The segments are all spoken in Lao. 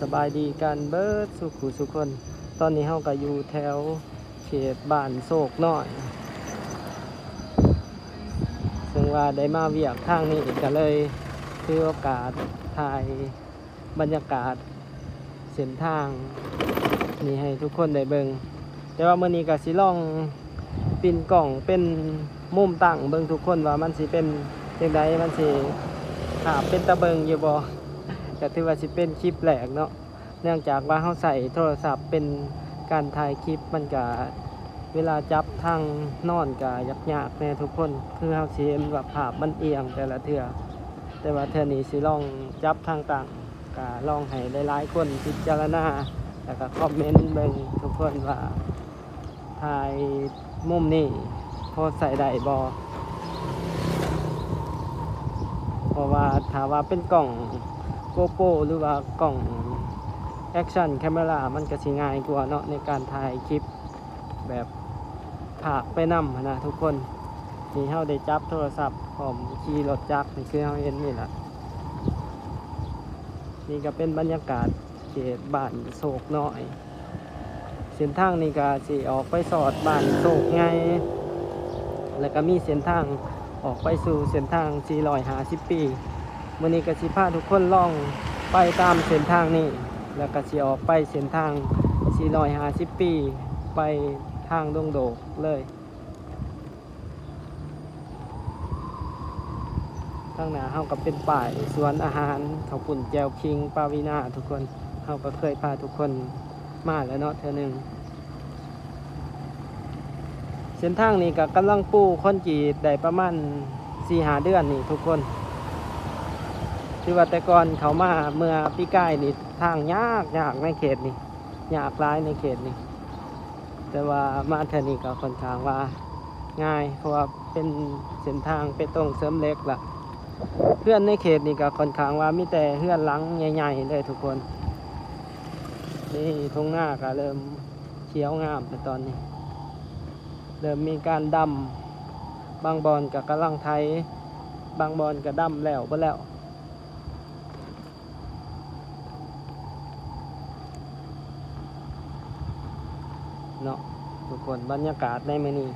ສະບາຍດີກັນເບິດສູ່ຜູ້ສູ່ຄົນ. ຕອນນີ້ເຮົາກໍຢູ່ແຖວເຂດບ້ານໂຊກນ້ອຍ ເຊິ່ງວ່າໄດ້ມາວຽກທາງນີ້ ກໍເລີຍຖືໂອກາດຖ່າຍບັນຍາກາດເສັ້ນທາງນີ້ໃຫ້ທຸກຄົນໄດ້ເບິ່ງ. ແຕ່ວ່າມື້ນີ້ກໍຊິລອງປິ່ນກ້ອງເປັນມຸມຕັ້ງເບິ່ງທຸກຄົນ ວ່າມັນຊິເປັນຈັ່ງໃດ, ມັນຊິພາບເປັນຕາເບິ່ງຢູ່ບໍ່? ກໍຖືວ່າຊິເປັນຄລິບແລກເນາະ. ເນື່ອງຈາກວ່າເຮົາໃຊ້ໂທລະສັບເປັນການຖ່າຍຄລິບ ມັນກະເວລາຈັບທາງນອນກະຍາກໆແດ່ທຸກຄົນ. ຄືເຮົາຊິເຫັນວ່າພາບມັນອຽງແຕ່ລະເທື່ອ, ແຕ່ວ່າເທື່ອນີ້ຊິລອງຈັບທາງຕັ້ງ. ກະລອງໃຫ້ຫຼາຍໆຄົນພິຈາລະນາ ແລ້ວກະຄອມເມັນເບິ່ງທຸກຄົນວ່າ ຖ່າຍມຸມນີ້ພໍໃຊ້ໄດ້ບໍ່? ເພາະວ່າຖ້າວ່າເປັນກ້ອງ GoPro ຫຼືວ່າກ້ອງ Action Camera ມັນກະຊິງ່າຍກວ່າເນາະ ໃນການຖ່າຍຄລິບແບບພາກໄປນຳຫັ້ນນະທຸກຄົນ. ນີ້ເຮົາໄດ້ຈັບໂທລະສັບພ້ອມຂີ່ລົດຈັກ ຄືເຮົາເຫັນນີ້ລະ. ນີ້ກະເປັນບັນຍາກາດເຂດບ້ານໂຊກນ້ອຍ. ເສັ້ນທາງນີ້ກະຊິອອກໄປສອດບ້ານໂຊກໃຫຍ່ ແລ້ວກະມີເສັ້ນທາງອອກໄປສູ່ເສັ້ນທາງສີ່ຮ້ອຍຫ້າສິບປີ. ມື້ນີ້ກະຊິພາທຸກຄົນລອງໄປຕາມເສັ້ນທາງນີ້ ແລ້ວກະຊິອອກໄປເສັ້ນທາງສີ່ຮ້ອຍຫ້າສິບປີ ໄປທາງດົງໂດກເລີຍ. ທາງໜ້າເຮົາກໍເປັນປ້າຍສວນອາຫານ ເຂົ້າປຸ້ນແຈ່ວຂີງ ປາວີນາ ທຸກຄົນ. ເຮົາກໍເຄີຍພາທຸກຄົນມາແລ້ວເນາະເທື່ອໜຶ່ງ. ເສັ້ນທາງນີ້ກໍກຳລັງປູຄອນກຣີດໄດ້ປະມານສີ່ຫ້າເດືອນນີ້ທຸກຄົນ. ຖືວ່າແຕ່ກ່ອນເຂົ້າມາເມື່ອປີກາຍນີ້ ທາງຍາກໆໃນເຂດນີ້ ຍາກຫຼາຍໃນເຂດນີ້. ແຕ່ວ່າມາເທື່ອນີ້ກໍຂ້ອນຂ້າງວ່າງ່າຍ ເພາະວ່າເປັນເສັ້ນທາງເປຕົງເສີມເຫຼັກລະ. ເຮືອນໃນເຂດນີ້ກໍຂ້ອນຂ້າງວ່າມີແຕ່ເຮືອນຫຼັງໃຫຍ່ໆເລີຍທຸກຄົນ. ນີ້ທົ່ງນາກໍເລີ່ມຂຽວງາມແລ້ວຕອນນີ້ ເລີ່ມມີການດຳ, ບາງບ່ອນກໍກຳລັງໄຖ, ບາງບ່ອນກໍດຳແລ້ວເບິດແລ້ວ. ເນາະທຸກຄົນ, ບັນຍາກາດໃນມື້ນີ້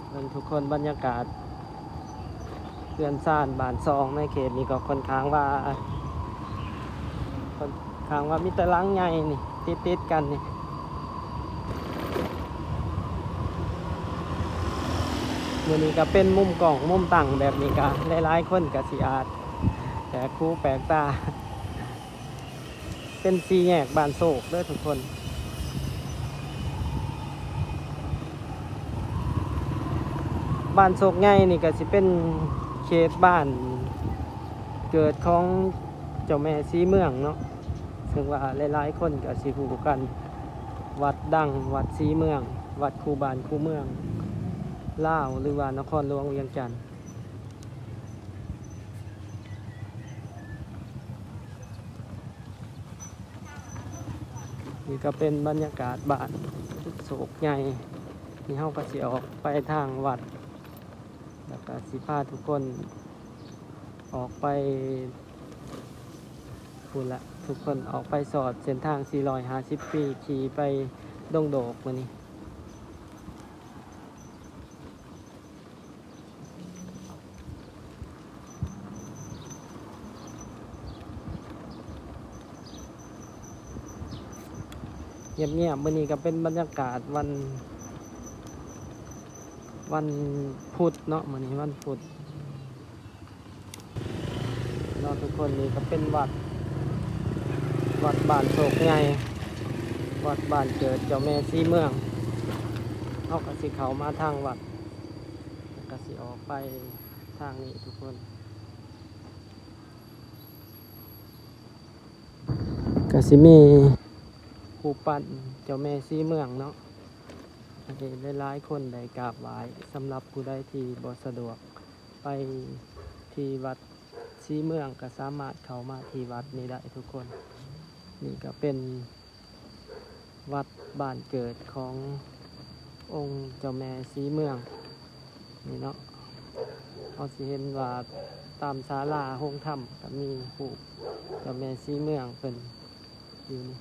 ເບິ່ງທຸກຄົນ, ບັນຍາກາດເຮືອນຊານບ້ານຊ່ອງໃນເຂດນີ້ກໍຂ້ອນຂ້າງວ່າ ຂ້ອນຂ້າງວ່າມີແຕ່ຫຼັງໃຫຍ່ນີ້ ຕິດໆກັນນີ້. ມື້ນີ້ກໍເປັນມຸມກ້ອງ ມຸມຕັ້ງແບບນີ້ ກໍຫຼາຍໆຄົນກໍຊິອາດແປກຫູແປກຕາ. ເປັນສີ່ແຍກບ້ານໂຊກເດີທຸກຄົນ. ບ້ານໂຊກໃຫຍ່ນີ້ກໍຊິເປັນເຂດບ້ານເກີດຂອງເຈົ້າແມ່ສີເມືອງເນາະ, ເຊິ່ງວ່າຫຼາຍໆຄົນກໍຊິຮູ້ກັນ ວັດດັງ ວັດສີເມືອງ, ວັດຄູ່ບ້ານຄູ່ເມືອງລາວ ຫຼືວ່ານະຄອນຫຼວງວຽງຈັນ. ນີ້ກໍເປັນບັນຍາກາດບ້ານໂຊກໃຫຍ່. ນີ້ເຮົາກໍຊິອອກໄປທາງວັດ ແລ້ວກໍຊິພາທຸກຄົນອອກໄປພຸ້ນລະ, ທຸກຄົນອອກໄປສອດເສັ້ນທາງສີ່ຮ້ອຍຫ້າສິບປີ ຂີ່ໄປດົງໂດກມື້ນີ້. ງຽບໆ ມື້ນີ້ກໍເປັນບັນຍາກາດວັນ ວັນພຸດເນາະ, ມື້ນີ້ວັນພຸດ. ເນາະທຸກຄົນ, ນີ້ກໍເປັນວັດ ວັດບ້ານໂຊກໃຫຍ່ ວັດບ້ານເກີດເຈົ້າແມ່ສີເມືອງ. ເຮົາກໍຊິເຂົ້າມາທາງວັດ ແລ້ວກໍຊິອອກໄປທາງນີ້ທຸກຄົນ. ກໍຊິມີຮູບປັ້ນເຈົ້າແມ່ສີເມືອງເນາະ ໃຫ້ຫຼາຍໆຄົນໄດ້ກາບໄຫວ້. ສຳລັບຜູ້ໃດທີ່ບໍ່ສະດວກ ໄປທີ່ວັດສີເມືອງ ກໍສາມາດເຂົ້າມາທີ່ວັດນີ້ໄດ້ທຸກຄົນ. ນີ້ກໍເປັນວັດບ້ານເກີດຂອງອົງເຈົ້າແມ່ສີເມືອງນີ້ເນາະ. ເຮົາຊິເຫັນວ່າຕາມສາລາໂຮງທຳກໍມີຮູບເຈົ້າແມ່ສີເມືອງເພິ່ນຢູ່ນີ້.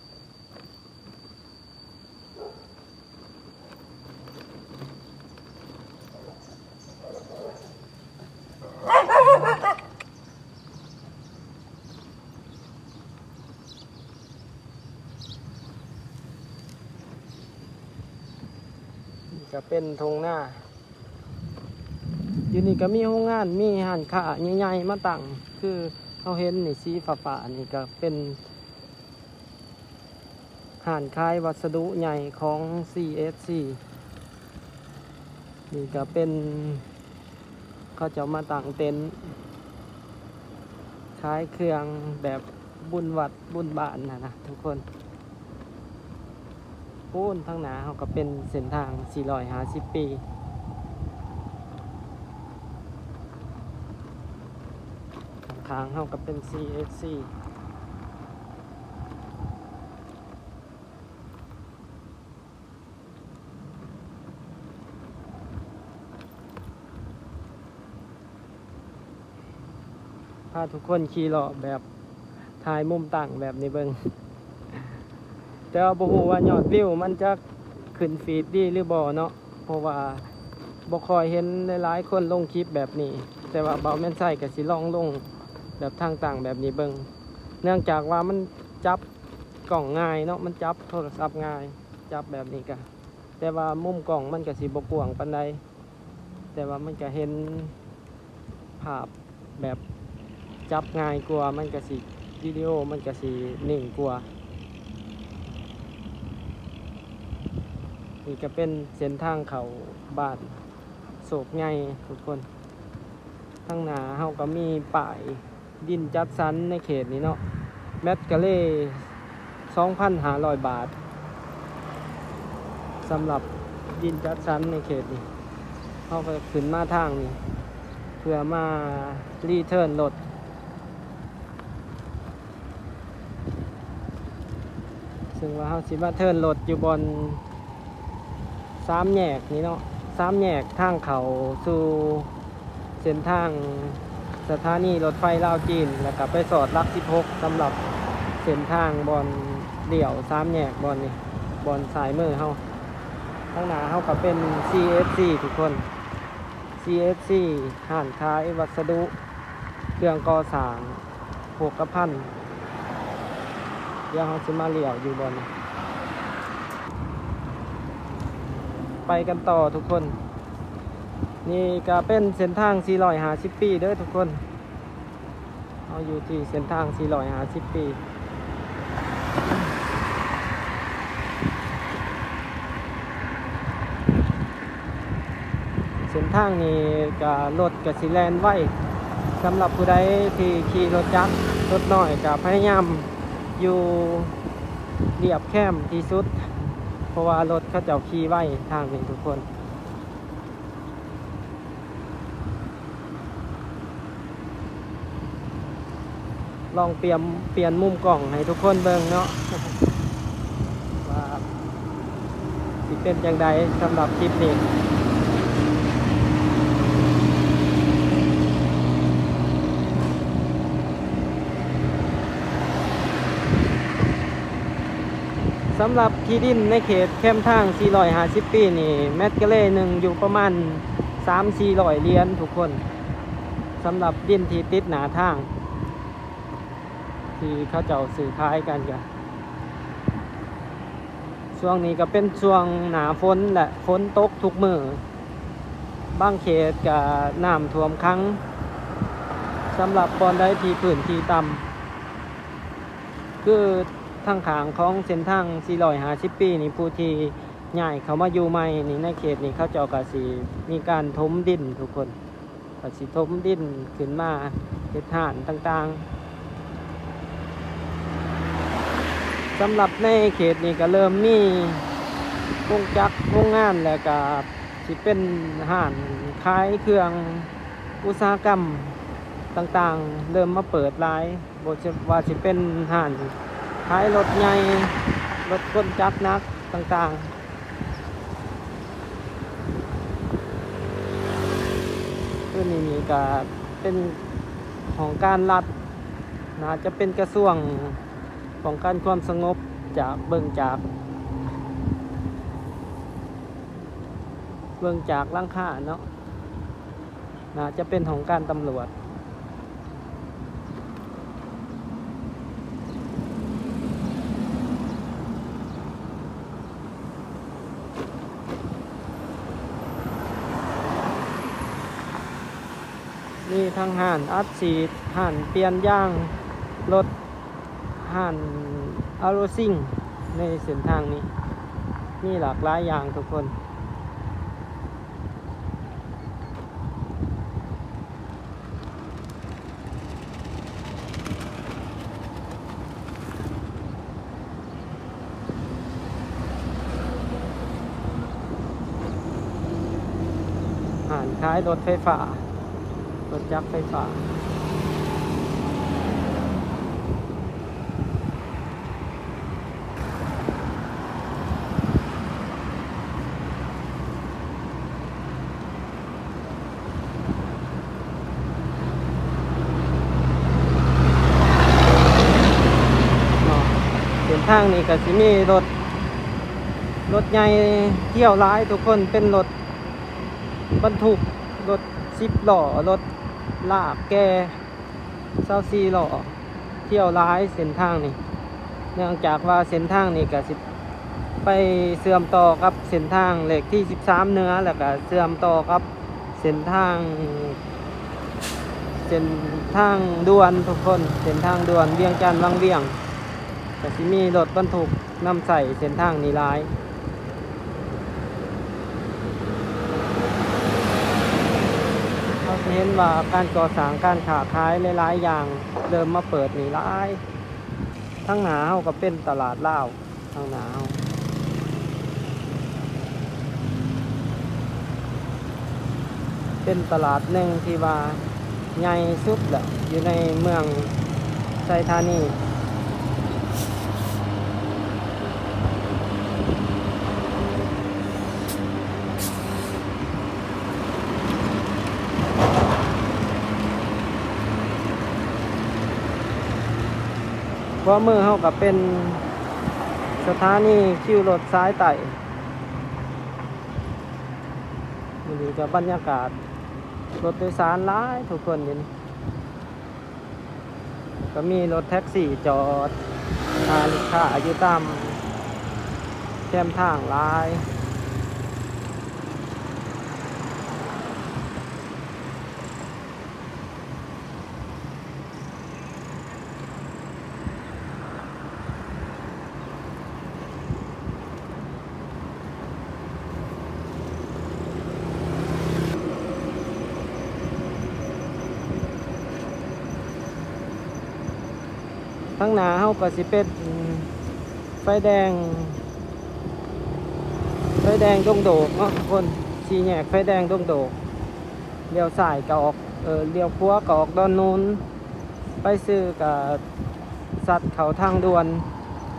ນີ້ກໍເປັນທົ່ງນາ. ຢູ່ນີ້ກໍມີໂຮງງານ ມີຮ້ານຄ້າໃຫຍ່ໆມາຕັ້ງ ຄືເຮົາເຫັນນີ້ ສີຟ້າໆນີ້ກໍເປັນຮ້ານຂາຍວັດສະດຸໃຫຍ່ຂອງ ຊີເອັດຊີ. ນີ້ກໍເປັນ ເຂົາເຈົ້າມາຕັ້ງເຕັນຂາຍເຄື່ອງແບບບຸນວັດບຸນບ້ານຫັ້ນນະທຸກຄົນ. ປູນ ທາງໜ້າເຮົາກໍເປັນເສັ້ນທາງສີ່ຮ້ອຍຫ້າສິບປີ, ຂ້າງໆເຮົາກໍເປັນ ຊີເອັດຊີ. ພາທຸກຄົນຂີ່ເລາະແບບຖ່າຍມຸມຕັ້ງແບບນີ້ເບິ່ງ, ແຕ່ວ່າບໍ່ຮູ້ວ່າຍອດວິວມັນຈະຂຶ້ນຟີດດີຫຼືບໍ່ເນາະ, ເພາະວ່າບໍ່ຄ່ອຍເຫັນຫຼາຍໆຄົນລົງຄລິບແບບນີ້. ແຕ່ວ່າບ່າວແມ່ນໄຊກໍຊິລອງລົງແບບທາງຕັ້ງແບບນີ້ເບິ່ງ, ເນື່ອງຈາກວ່າມັນຈັບກ້ອງງ່າຍເນາະ, ມັນຈັບໂທລະສັບງ່າຍ. ຈັບແບບນີ້ກະ ແຕ່ວ່າມຸມກ້ອງມັນກະຊິບໍ່ກວ້າງປານໃດ, ແຕ່ວ່າມັນກະເຫັນພາບແບບຈັບງ່າຍກວ່າ, ມັນກະຊິ ວິດີໂອມັນກະຊິເໜັງກວ່າ. ນີ້ກະເປັນເສັ້ນທາງເຂົ້າບ້ານໂຊກໃຫຍ່ທຸກຄົນ. ທາງໜ້າເຮົາກະມີປ້າຍ ດິນຈັດສັນໃນເຂດນີ້ເນາະ, ແມັດກາເລສອງພັນຫ້າຮ້ອຍບາດ. ສຳລັບດິນຈັດສັນໃນເຂດນີ້ ເຮົາກໍຂຶ້ນມາທາງນີ້ ເພື່ອມາຣີເທີນລົດ, ເຊິ່ງວ່າເຮົາຊິມາເທີນລົດຢູ່ບ່ອນ ສາມແຍກນີ້ເນາະ, ສາມແຍກທາງເຂົ້າສູ່ເສັ້ນທາງສະຖານີລົດໄຟລາວຈີນ, ແລ້ວກະໄປສອດຫຼັກສິບຫົກ ສຳລັບເສັ້ນທາງບ່ອນລ້ຽວສາມແຍກບ່ອນນີ້, ບ່ອນຊ້າຍມືເຮົາ. ທາງໜ້າເຮົາກະເປັນ ຊີເອັດຊີ ທຸກຄົນ, ຊີເອັດຊີ ຮ້ານຂາຍວັດສະດຸ ເຄື່ອງກໍ່ສ້າງ ໂພກະພັນ. ດຽວເຮົາຊິມາລ້ຽວຢູ່ບ່ອນນີ້, ໄປກັນຕໍ່ທຸກຄົນ. ນີ້ກະເປັນເສັ້ນທາງສີ່ຮ້ອຍຫ້າສິບປີເດີທຸກຄົນ, ເຮົາຢູ່ທີ່ເສັ້ນທາງສີ່ຮ້ອຍຫ້າສິບປີ. ເສັ້ນທາງນີ້ກະລົດກະຊິແລ່ນໄວ, ສຳລັບຜູ້ໃດທີ່ຂີ່ລົດຈັກລົດນ້ອຍກະພະຍາຍາມຢູ່ລຽບແຄມທີ່ສຸດ, ເພາະວ່າລົດເຂົາເຈົ້າຂີ່ໄວທາງນີ້ທຸກຄົນ. ລອງປ່ຽນ ປ່ຽນມຸມກ້ອງໃຫ້ທຸກຄົນເບິ່ງເນາະ ວ່າຊິເປັນຈັ່ງໃດສຳລັບຄລິບນີ້. ສຳລັບທີ່ດິນໃນເຂດແຄມທາງສີ່ຮ້ອຍຫ້າສິບປີນີ້ ແມັດກາເລໜຶ່ງຢູ່ປະມານສາມສີ່ຮ້ອຍຫຼຽນທຸກຄົນ, ສຳລັບດິນທີ່ຕິດໜ້າທາງ ທີ່ເຂົາເຈົ້າຊື້ຂາຍກັນກະ ຊ່ວງນີ້ກະເປັນຊ່ວງໜ້າຝົນ ແລະ ຝົນຕົກທຸກມື້, ບາງເຂດກະນ້ຳຖ້ວມຂັງ. ສຳລັບບ່ອນໃດທີ່ພື້ນທີ່ຕ່ຳ ຄືທາງຂ້າງຂອງເສັ້ນທາງສີ່ຮ້ອຍຫ້າສິບປີນີ້ ຜູ້ທີ່ຍ້າຍເຂົ້າມາຢູ່ໃໝ່ນີ້ ໃນເຂດນີ້ເຂົາເຈົ້າກະຊິມີການຖົມດິນທຸກຄົນ. ກໍຊິຖົມດິນຂຶ້ນມາເຮັດຮ້ານຕ່າງໆ. ສຳລັບໃນເຂດນີ້ກໍເລີ່ມມີໂຮງຈັກໂຮງງານ ແລ້ວກໍຊິເປັນຮ້ານຂາຍເຄື່ອງອຸດສາຫະກຳຕ່າງໆ ເລີ່ມມາເປີດຫຼາຍ, ບໍ່ວ່າຊິເປັນຮ້ານຂາຍລົດໃຫຍ່, ລົດຂົນຈັກໜັກຕ່າງໆ. ຄືນີ້ນີ້ກະເປັນຫ້ອງການລັດ ໜ້າຈະເປັນກະຊວງປ້ອງກັນຄວາມສະຫງົບ ຈາກ ເບິ່ງຈາກ ເບິ່ງຈາກຫຼັງຄາເນາະ ໜ້າຈະເປັນຫ້ອງການຕຳຫຼວດ. ມີທັງຮ້ານອັດສີດ, ຮ້ານປ່ຽນຢາງລົດ, ຮ້ານອາໂລຊິງ ໃນເສັ້ນທາງນີ້ ມີຫຼາກຫຼາຍຢ່າງທຸກຄົນ. ຮ້ານຂາຍລົດໄຟຟ້າ, ລົດຈັກໄຟຟ້າ. ເນາະ ເສັ້ນທາງນີ້ກະຊິມີລົດ ລົດໃຫຍ່ທ່ຽວຫຼາຍທຸກຄົນ ເປັນລົດບັນທຸກ, ລົດສິບລໍ້, ລົດລາກແກ່ ຊາວສີ່ລໍ້ ທ່ຽວຫຼາຍເສັ້ນທາງນີ້ ເນື່ອງຈາກວ່າເສັ້ນທາງນີ້ກະຊິໄປເຊື່ອມຕໍ່ກັບເສັ້ນທາງເລກທີສິບສາມເໜືອ ແລ້ວກະເຊື່ອມຕໍ່ກັບເສັ້ນທາງ ເສັ້ນທາງດ່ວນທຸກຄົນ, ເສັ້ນທາງດ່ວນວຽງຈັນວັງວຽງ ກະຊິມີລົດບັນທຸກນຳໃຊ້ເສັ້ນທາງນີ້ຫຼາຍ. ເຮົາຊິເຫັນວ່າການກໍ່ສ້າງການຄ້າຂາຍຫຼາຍໆຢ່າງເລີ່ມມາເປີດນີ້ຫຼາຍ. ທາງໜ້າເຮົາກໍເປັນຕະຫຼາດລາວ, ທາງໜ້າເຮົາເປັນຕະຫຼາດໜຶ່ງທີ່ວ່າ ໃຫຍ່ສຸດແຫຼະ ຢູ່ໃນເມືອງໄຊທານີ. ຂວາມືເຮົາກໍເປັນສະຖານີຄິວລົດສາຍໃຕ້. ມື້ນີ້ກໍບັນຍາກາດລົດໂດຍສານຫຼາຍທຸກຄົນຢູ່ນີ້. ກໍມີລົດແທັກຊີຈອດຖ້າລູກຄ້າຢູ່ຕາມແຄມທາງຫຼາຍ. ທາງໜ້າເຮົາກໍຊິເປັນໄຟແດງ, ໄຟແດງດົງໂດກເນາະທຸກຄົນ, ສີ່ແຍກໄຟແດງດົງໂດກ. ລ້ຽວຊ້າຍກໍອອກ, ເອີ, ລ້ຽວຂວາກໍອອກດອນນູນ, ໄປຊື່ກໍສັດເຂົ້າທາງດ່ວນ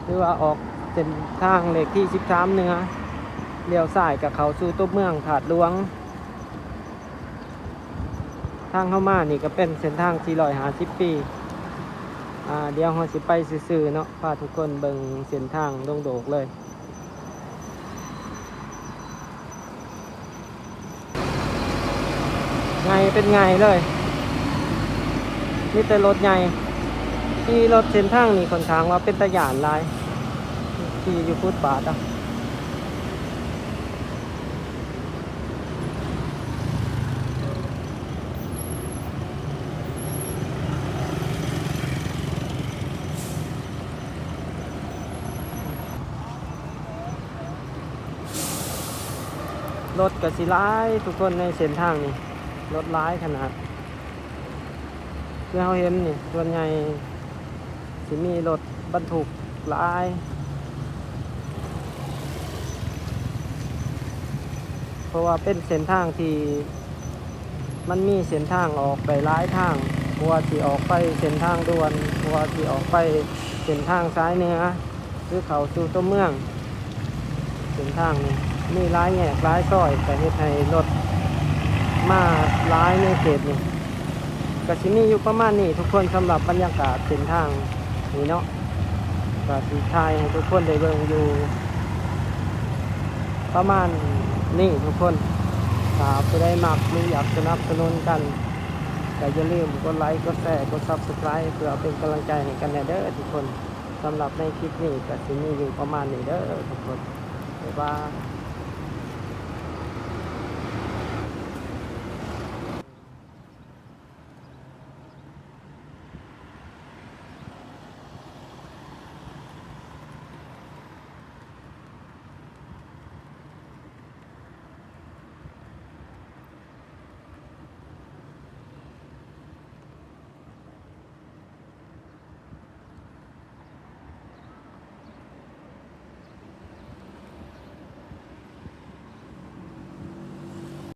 ຫຼືວ່າອອກເສັ້ນທາງເລກທີສິບສາມເໜືອ, ລ້ຽວຊ້າຍກໍເຂົ້າສູ່ຕົວເມືອງທາດຫຼວງ. ທາງເຮົາມານີ້ກໍເປັນເສັ້ນທາງສີ່ຮ້ອຍຫ້າສິບປີ. ອາ, ດຽວເຮົາຊິໄປຊື່ໆເນາະ, ພາທຸກຄົນເບິ່ງເສັ້ນທາງດົງໂດກເລີຍ. ໃຫຍ່ເປັນໃຫຍ່ເລີຍ, ມີແຕ່ລົດໃຫຍ່. ຂີ່ລົດເສັ້ນທາງນີ້ຂ້ອນຂ້າງວ່າເປັນຕາຢ້ານຫຼາຍ, ຂີ່ຢູ່ຟຸດບາດເອົາ. ລົດກໍຊິຫຼາຍທຸກຄົນໃນເສັ້ນທາງນີ້, ລົດຫຼາຍຂະໜາດ. ຄືເຮົາເຫັນນີ້ ສ່ວນໃຫຍ່ຊິມີລົດບັນທຸກຫຼາຍ ເພາະວ່າເປັນເສັ້ນທາງທີ່ ມັນມີເສັ້ນທາງອອກໄດ້ຫຼາຍທາງ, ບໍ່ວ່າຊິອອກໄປເສັ້ນທາງດ່ວນ, ບໍ່ວ່າຊິອອກໄປເສັ້ນທາງສາຍເໜືອ ຫຼືເຂົ້າສູ່ຕົວເມືອງ. ເສັ້ນທາງນີ້ມີຫຼາຍແຍກຫຼາຍຊອຍ ກໍເຮັດໃຫ້ລົດ ມາຫຼາຍໃນເຂດນີ້ ກະຊິມີຢູ່ປະມານນີ້ທຸກຄົນ ສຳລັບບັນຍາກາດເສັ້ນທາງນີ້ເນາະ ກະຊິຖ່າຍໃຫ້ທຸກຄົນໄດ້ເບິ່ງຢູ່ປະມານນີ້ທຸກຄົນ. ຖ້າຜູ້ໃດມັກ ຫຼື ຢາກສະໜັບສະໜູນກັນ ກະຢ່າລືມກົດໄລ ກົດແຊ ກົດ Subscribe ເພື່ອເປັນກຳລັງໃຈໃຫ້ກັນແດ່ເດີທຸກຄົນ. ສຳລັບໃນຄລິບນີ້ກະຊິມີຢູ່ປະມານນີ້ເດີທຸກຄົນ ບາຍບາຍ.